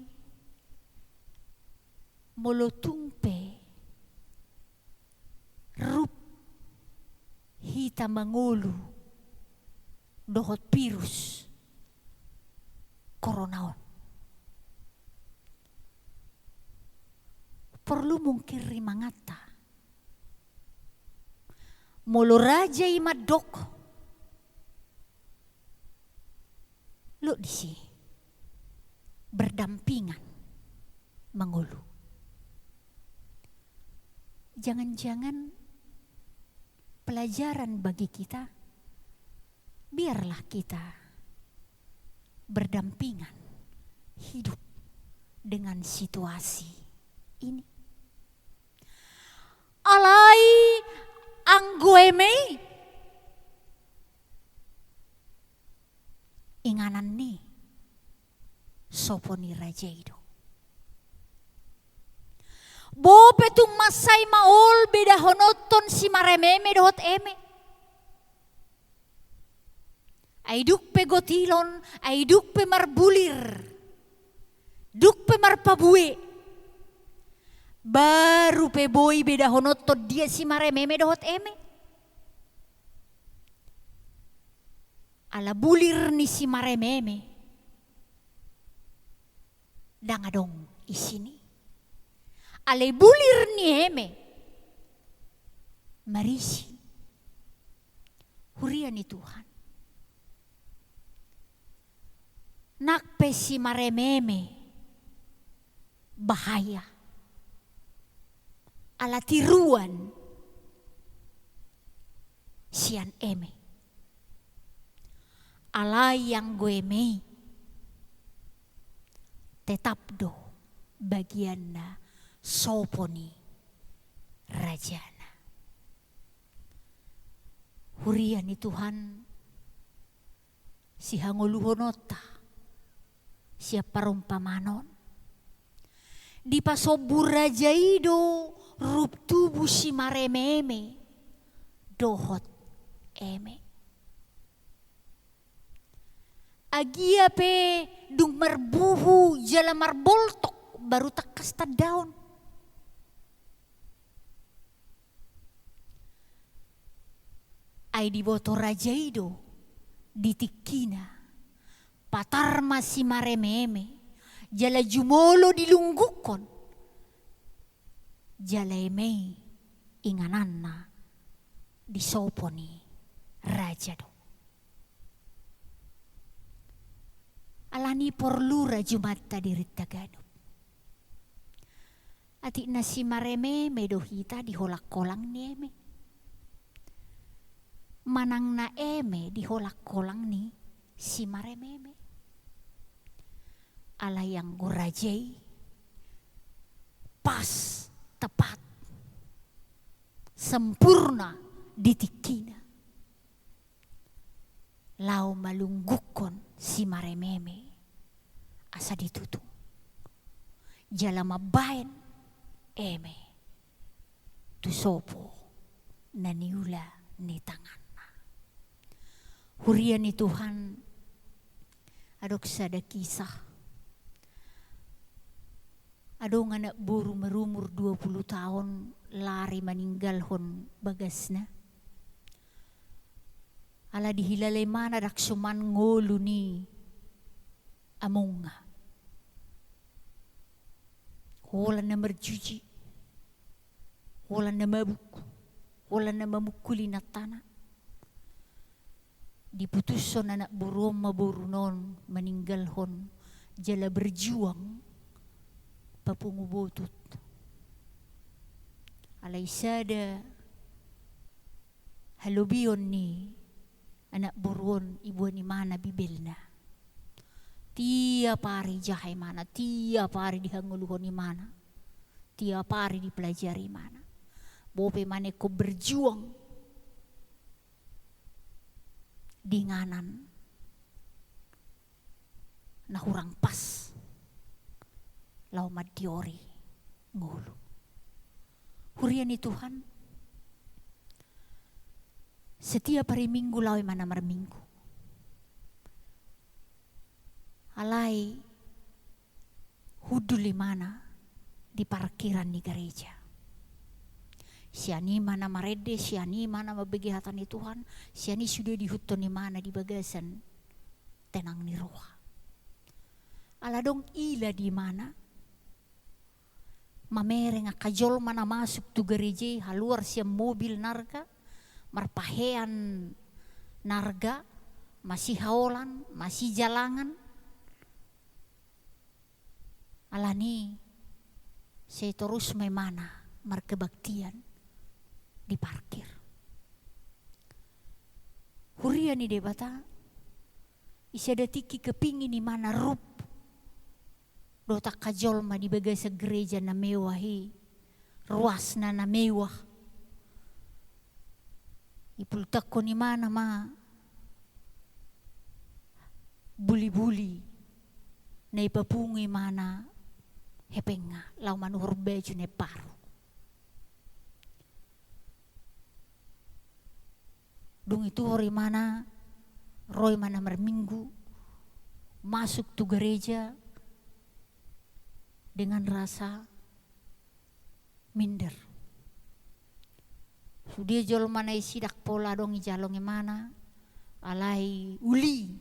molo tung pe rup hita mangolu dohot virus korona on, porlu mungkin rimanganta. Molo raja i mandok, lok disi berdampingan mangolu. Jangan-jangan pelajaran bagi kita Biarlah kita berdampingan hidup dengan situasi ini. Alai anggo eme i inganan ni sopo ni raja i do. Bope tung mansai maol bedahononhon simarememe dohot eme. Ai dung pe gotilon, ai dung pe marbulir, dung pe marpabue, baru pe boi bedahononhon dia simarememe dohot eme. Ala bulir ni simarememe ndang adong isini. Alai bulir ni eme marisi. Huria ni Tuhan. Nang pe simarememe bahaya. Ala tiruan sian eme. Alai anggo eme i tetap do bagianna sopo ni rajana. Huria ni Tuhan, sihangoluhononta sian parumpamaan on. Dipasombu raja i do rup tubu simarememe dohot eme. Agia pe dung marbuhu jala marboltok baru tangkas tandaon. Ai diboto raja i do di tingkina, patar ma simarememe jala jumolo dilunggukkon. Jala eme i ingananna di sopo ni raja do. Alani porlu rajumanta diri taganup. Atik na simarememe do hita di holang-holang ni eme. Manang na eme di holang-holang ni simarememe. Alai anggo raja i pas, tepat, sempurna di tingkina. Laho malunggukkon simarememe asa ditutung. Jala mambaen eme tu sopo na niula ni tanganna. Huria ni Tuhan, adong sada kisah. Adong anak boru marumur dua pulu taon lari maninggalhon bagasna. Ala dihilala imana ndang soman ngolu ni amongna. Holan na marjuji, holan na mabuk, holan na mamungkul inantana. Diputushon anak boru on ma boruna on maninggalhon jala berjuang papungu botut. Alai sada halobion ni anak boru on diboan imana Bibelna. Tiap ari dijaha imana, tiap ari dihangoluhon imana, tiap ari dipelajari imana. Bope imana ingkon berjuang di inganan na hurang pas laho mandiori ngolu. Huria ni Tuhan, setiap hari Minggu laho imana marminggu. Alai hundul imana di parkiran ni gareja. Sian i imana marende, sian i imana mambege hata ni Tuhan, sian i sude diihuthon imana di bagasan tenang ni roha. Ala adong ila di imana mamereng angka jolma na masuk tu gareja i, haluar sian mobil na arga, marpahean na arga, masihaolan, masijalangan. Alani i sai torus ma imana markebaktian di parkir. Huria ni Debata, di sada tingki kepingin imana rup dohot angka jolma di bagasan gereja na mewah i, ruasna na mewah. Dipultanghon imana ma bulibuli na dipapungu imana hepengna laho manuhor baju na imbaru. Dung dituhor imana, ro imana marminggu, masuk tu gereja dengan rasa minder. Sude jolma na disi ndang pola adong dijalo imana, alai uli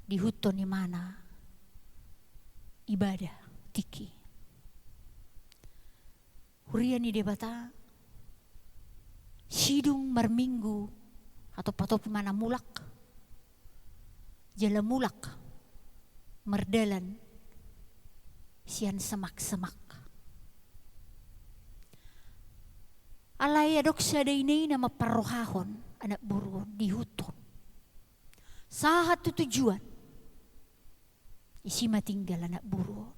diihuthon imana ibadah tingki. Huria ni Debata, sidung marminggu, hatop-hatop imana mulak, jala mulak mardalan sian semak-semak. Alai adong sada ina-ina mamparrohahon anak boru on, diihuthon sahat tu tujuan. Disi ma tinggal anak boru on.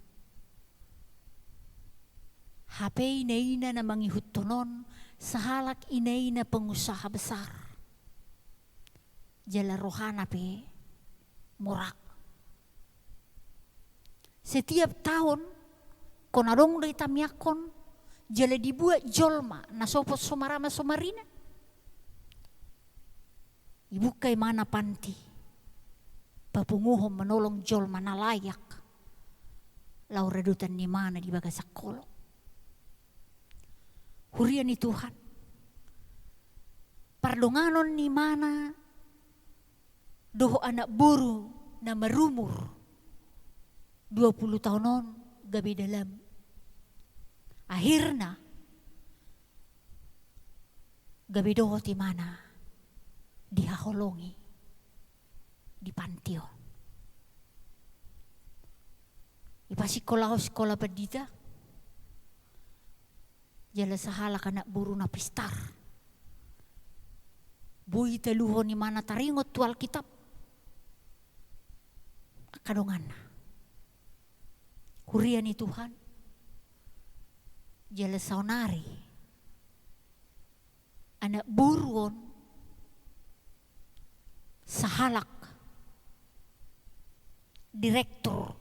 Hape ina-ina na mangihuthon on sahalak ina-ina pengusaha besar. Jala rohana pe mora. Setiap taon, ingkon adong do i tamiangkon, jala dibuat jolma na sopot so marama so marina. Dibuka imana panti, papunguhon manolong jolma na layak laho radotan ni imana di bagasan holong. Huria ni Tuhan, pardonganon ni imana dohot anak boru na marumur dua pulu taon on gabe dalam. Akhirna gabe dohot imana dihaholongi di panti on. Dipasikolahon sikola pandita, jala sahalak anak boru na pistar. Boi taluhon imana taringot tu Alkitab angka donganna. Huria ni Tuhan, jala saonari anak boru on sahalak direktur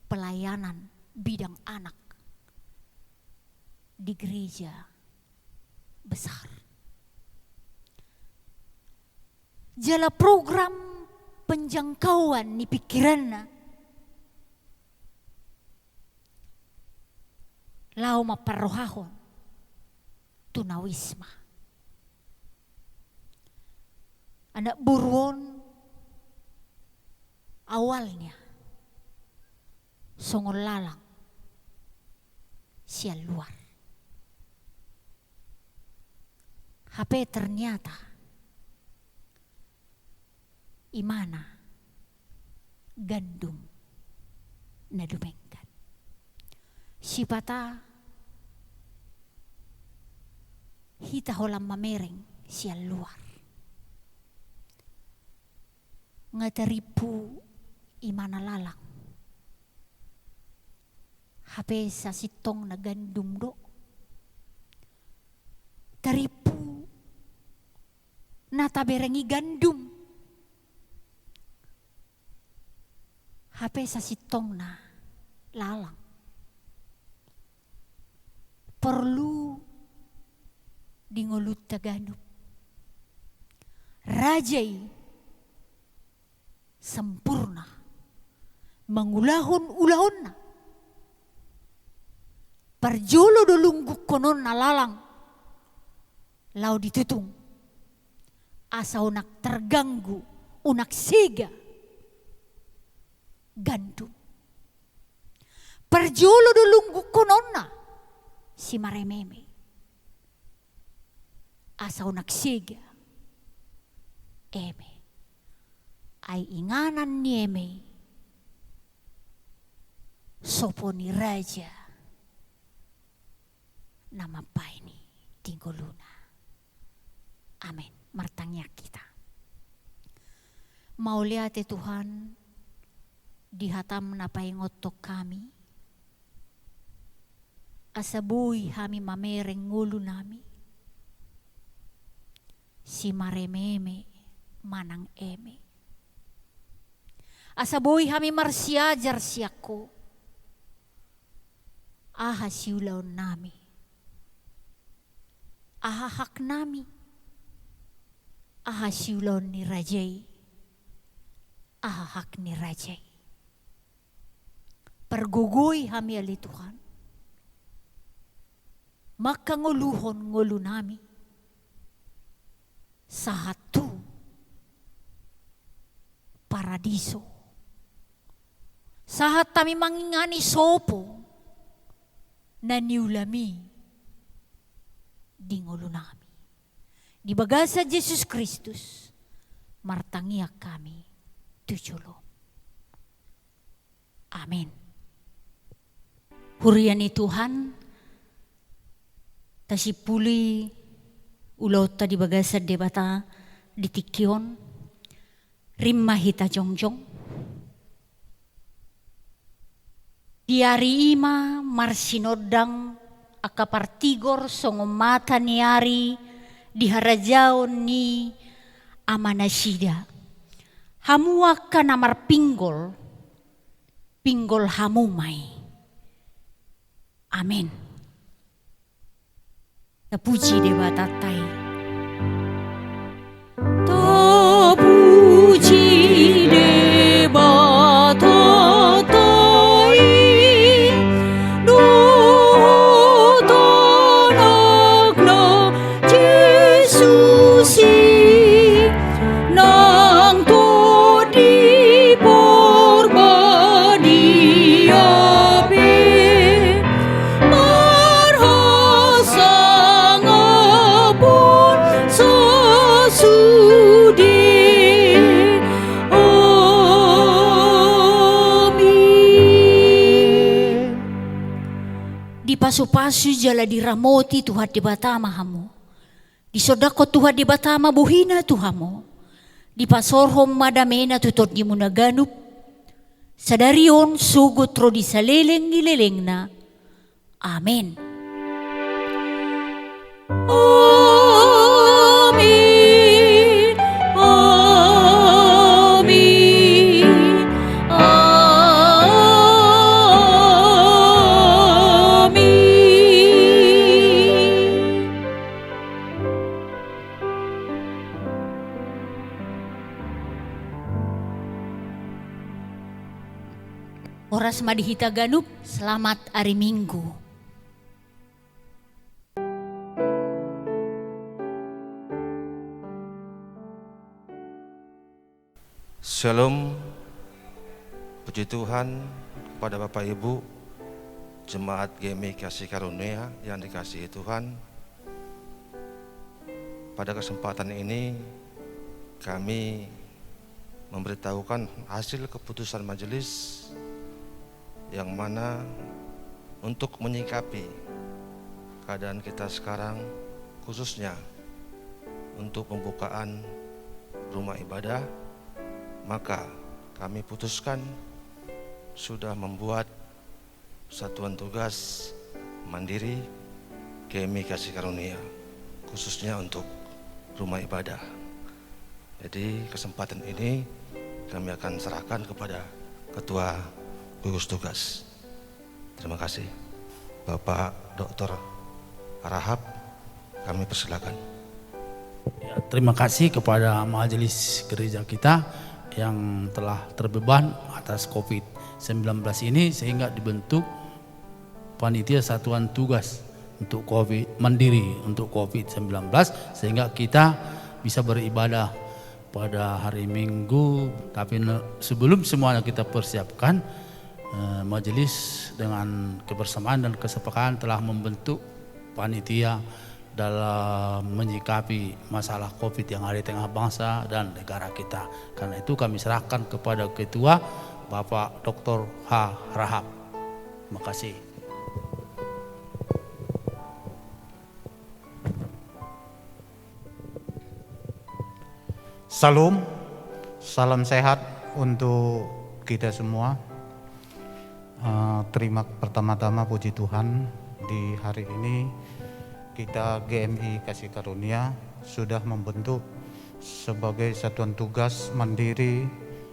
pelayanan bidang anak di gereja besar. Jala program penjangkauan ni pikiranna laho mamparrohahon tu Tunawisma. Anak boru on awalnya songon lalang sian luar. Hape ternyata imana gandum na dumenggan. Sipata hita holan mamereng sian luar. Nga tarimpu imana lalang. Hape sasintongna gandum do. Tarimpu na tabereng i gandum. Hape sasintongna lalang. Porlu di ngolunta ganup. Raja i sempurna mangulahon ulaonna. Parjolo do lunggungkononna lalang laho ditutung, asa unang terganggu, unang sega gandum. Parjolo do lunggungkononna simarememe, asa unang sega eme. Ai inganan ni eme i sopo ni raja na mambahen i di ngoluna. Amen. Martangiang hita. Mauliate Tuhan, di hataM na paingothon hami, asa boi hami mamereng ngolunami, simaremeeme manang eme. Asa boi hami marsiajar sian Ho, aha siulaonnami, aha haknami, aha siulaon ni raja i, aha hak ni raja i. Pargogoi hami ale Tuhan, manghangoluhon ngolunami sahat tu paradiso, sahat hami mangingani sopo na niulaMi di ngolunami. Di bagasan Jesus Kristus martangiang hami tu joloM. Amen. Huria ni Tuhan, tasimpuli ulaonta di bagasan Debata di tingki on. Rima hita jongjong. Di ari i ma marsinondang angka partigor songon mata ni ari di harajaon ni Amanasida. Hamu angka na marpinggol, pinggol hamu ma i. Amen. Tapuji Debatanta i. Tapuji Debatanta i, dohot Anakna Jesus i, nang Tondi Parbadia pe, marhasangaphon sasude. Amin. Dipasupasu jala diramoti Tuhan Debata ma hamu. Disondangkon Tuhan Debata ma bohiNa tu hamu. Dipasaorhon ma dameNa tu tondimuna ganup, sadari on sogot ro di saleleng ni lelengna. Amen. Amin. Amin. Amin. Horas ma di hita ganup, selamat ari Minggu. Syalom. Puji Tuhan kepada Bapak Ibu Jemaat G M I Kasih Karunia yang dikasihi Tuhan. Pada kesempatan ini kami memberitahukan hasil keputusan majelis yang mana untuk menyikapi keadaan kita sekarang, khususnya untuk pembukaan rumah ibadah, maka kami putuskan sudah membuat satuan tugas mandiri G M I Kasih Karunia, khususnya untuk rumah ibadah. Jadi, kesempatan ini kami akan serahkan kepada Ketua Gugus Tugas. Terima kasih. Bapak Doktor Rahab, kami persilakan. Ya, terima kasih kepada Majelis Gereja kita yang telah terbeban atas covid sembilan belas ini, sehingga dibentuk panitia satuan tugas untuk covid, mandiri untuk covid sembilan belas, sehingga kita bisa beribadah pada hari Minggu. Tapi ne-, sebelum semuanya kita persiapkan, eh, majelis dengan kebersamaan dan kesepakatan telah membentuk panitia dalam menyikapi masalah covid yang ada di tengah bangsa dan negara kita. Karena itu kami serahkan kepada Ketua, Bapak Doktor H. Rahab. Terima kasih. Syalom. Salam sehat untuk kita semua. Eh, terima, pertama-tama puji Tuhan, di hari ini kita G M I Kasih Karunia sudah membentuk sebagai satuan tugas mandiri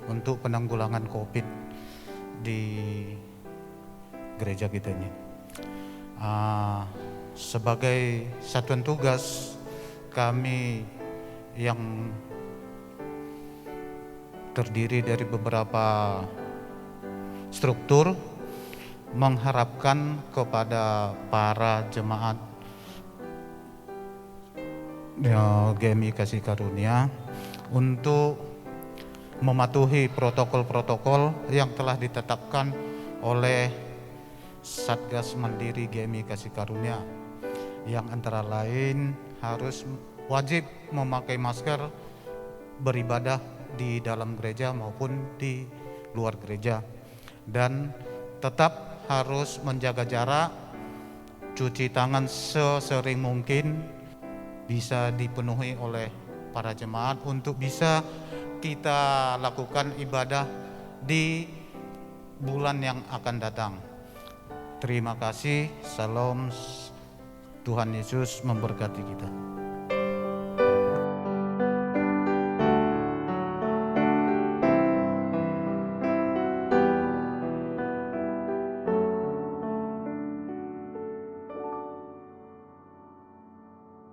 untuk penanggulangan covid di gereja kita ini. Ah, sebagai satuan tugas, kami yang terdiri dari beberapa struktur mengharapkan kepada para jemaat, ya, G M I Kasih Karunia untuk mematuhi protokol-protokol yang telah ditetapkan oleh Satgas Mandiri G M I Kasih Karunia, yang antara lain harus wajib memakai masker beribadah di dalam gereja maupun di luar gereja, dan tetap harus menjaga jarak, cuci tangan sesering mungkin, bisa dipenuhi oleh para jemaat untuk bisa kita lakukan ibadah di bulan yang akan datang. Terima kasih. Shalom. Tuhan Yesus memberkati kita.